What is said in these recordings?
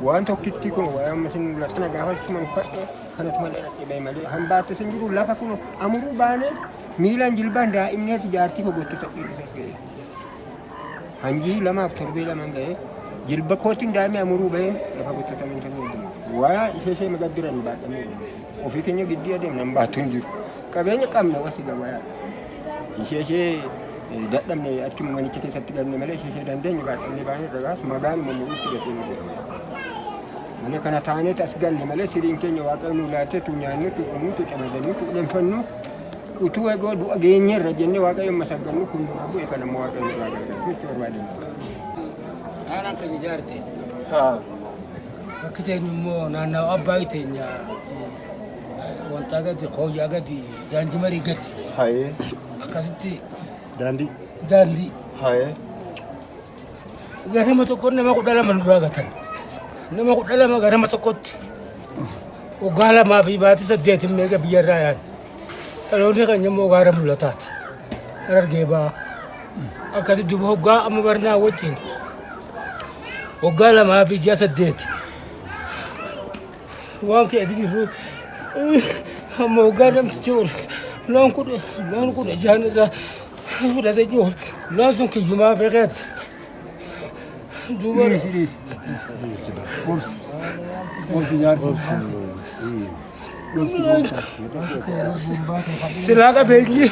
Waan tokkitti kun waa'ee amma isin mul'atan gaafa isuma uffadhe kanatuma dhadhadhe bahe malee hambaatti isin jiru lafa kun amuruu baanee miilaan jilbaan daa'imni ati jaartii fogottu ta'ee dhufes ga'e. Hanjii lamaaf torbee lamaan ga'e jilba kootiin daa'imni amuruu bahee lafa gottotamee hin ta'e. Waa ishee ishee magaddiran baadhamee ofii keenya giddii adeemna hin baattu hin jiru. Qabeenya qabna wasi gabayaa. Ishee ishee dadhabne achuma manicha keessatti galne malee ishee ishee dandeenye baadhamne baanee dhagaas magaaluma muruutti gadhee Mana kana taaneet as galle malee siriin keenya waaqayyo nu laatee tu nyaannu tu dhugnu tu camadannu tu ulenfannu utuu egoo du'a geenyeerra jennee waaqayyo masaggannu kun nurra bu'e kan ammoo waaqayyo nurraa gargaarsu jechuu barbaadeen. Aanaan keenya ijaarte. Bakki teenya immoo naannawa abbaa teenya wantaa gadi kooyyaa gadi daandii marii gadi. Hayee. Akkasitti Daandii. daandii. Hayee. Garama tokko nama 12 nurraa gatan. Nama 12 garama tokkotti. Waggaa 2 fi baatii 8 meeqa biyyarraa yaa'an. Dhaloonni keenya immoo gaara mul'ataati. Harargee ba'aa. Akkasitti duuba hoggaa amma barnaa wajjin waggaa 2 fi ji'a 8 waan kee adi jirru amma hoggaa namtichi ol loon kudha loon 16 irraa fudhate jiru loon sun kiyyumaa feqeeti. Duuba Dhiisi dhiisi. Obsi. Obsi jaarsi. Obsi gooftaa. Silaa qabeenyi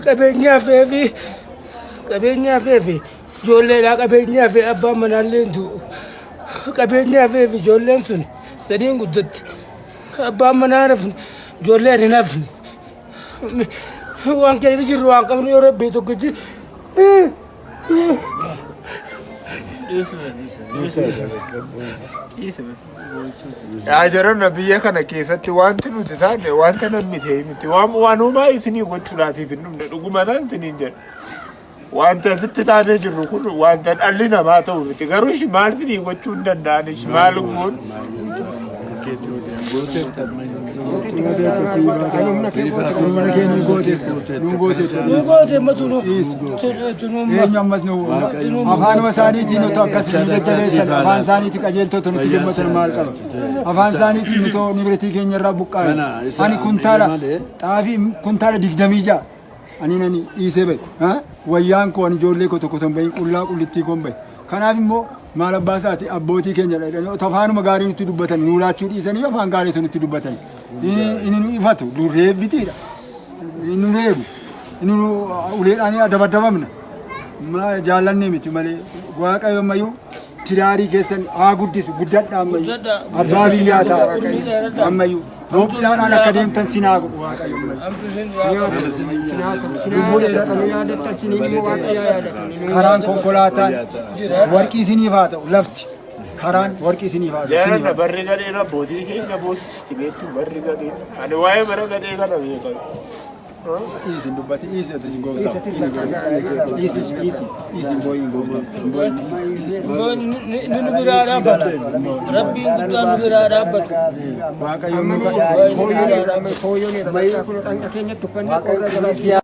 qabeenya hafee fi qabeenya hafee fi ijoolleedhaa qabeenya hafee abbaan manaallee hin du'u. Qabeenya hafee fi ijoolleen sun sadiin guddatti. Abbaan manaa hafne ijoolleen hin hafne. Waan keessa jirru waan qabnu yoo rabbii tokkichi. Yaa jarana biyya kana keessatti wanti nuti taane wanta namni ta'e miti. Waan waan homaa isinii gochuudhaatiif hin dhumne dhuguma nan isiniin jedha. Wanta asitti taanee jirru kun wanta dhalli namaa ta'u miti. Garuu ishi maal isinii gochuu hin danda'an ishi maal goon. Mana kee nuu gooteetta. Nuu gooteetta. Nu goote amma tunu. Dhiisi. Tunu Eenyu ammas nu afaanuma isaaniitiin otoo akkas nu jajjabeessan afaan isaaniitiin qajeeltota nutti dubbatan maal qaba? Afaan isaaniitiin nutoo nibratii keenya irraa buqqaa'e. Ani kuntaala xaafii kuntaala 26 ani nani dhiisee bahe. Ha? Wayyaan koo ani ijoollee koo tokko osoo hin bahin qullaa qullittii koon bahe. Kanaaf immoo maal abbaa isaati abbootii keenya dha jedhanii otoo afaanuma gaarii nutti dubbatan nuu laachuu dhiisanii afaan gaarii otoo nutti dubbatan. Inni nu ifatu nu reebbitiidha. Inni nu reebu. Inni nu uleedhaan adabadabamna. Ma jaallannee miti malee waaqayyo ammayyuu tidaarii keessan haa guddisu guddadhaa ammayyuu. Guddadhaa. Abbaa biyyaa ta'a Umrii dheeradhaa. ammayyuu. Roobbiidhaan akka deemtan sinaa godhu waaqayyo ammayyuu. Lubbuu dheeradha. Yaadattan siniin immoo waaqayyo yaadatu. Karaan konkolaataan warqii isiniif haa ta'u lafti. Karaan warqii isiniif haa ta'u. isiniif Jaranna haa ta'u. barri gadheen abbootii keenya boosisti beektu barri gadheen. Ani waa'ee bara gadhee kana beeka. Dhiisi hin dubbati dhiisi ati hin gooftaa. Dhiisi dhiisi dhiisi hin boo'in gooftaa. Hin boo'in. Inni nu biraa dhaabbatu. Rabbiin guddaan nu biraa dhaabbatu. Waaqayyo nu Fooyyooneera bakka kun dhanqa keenyatti uffannee qorra jala.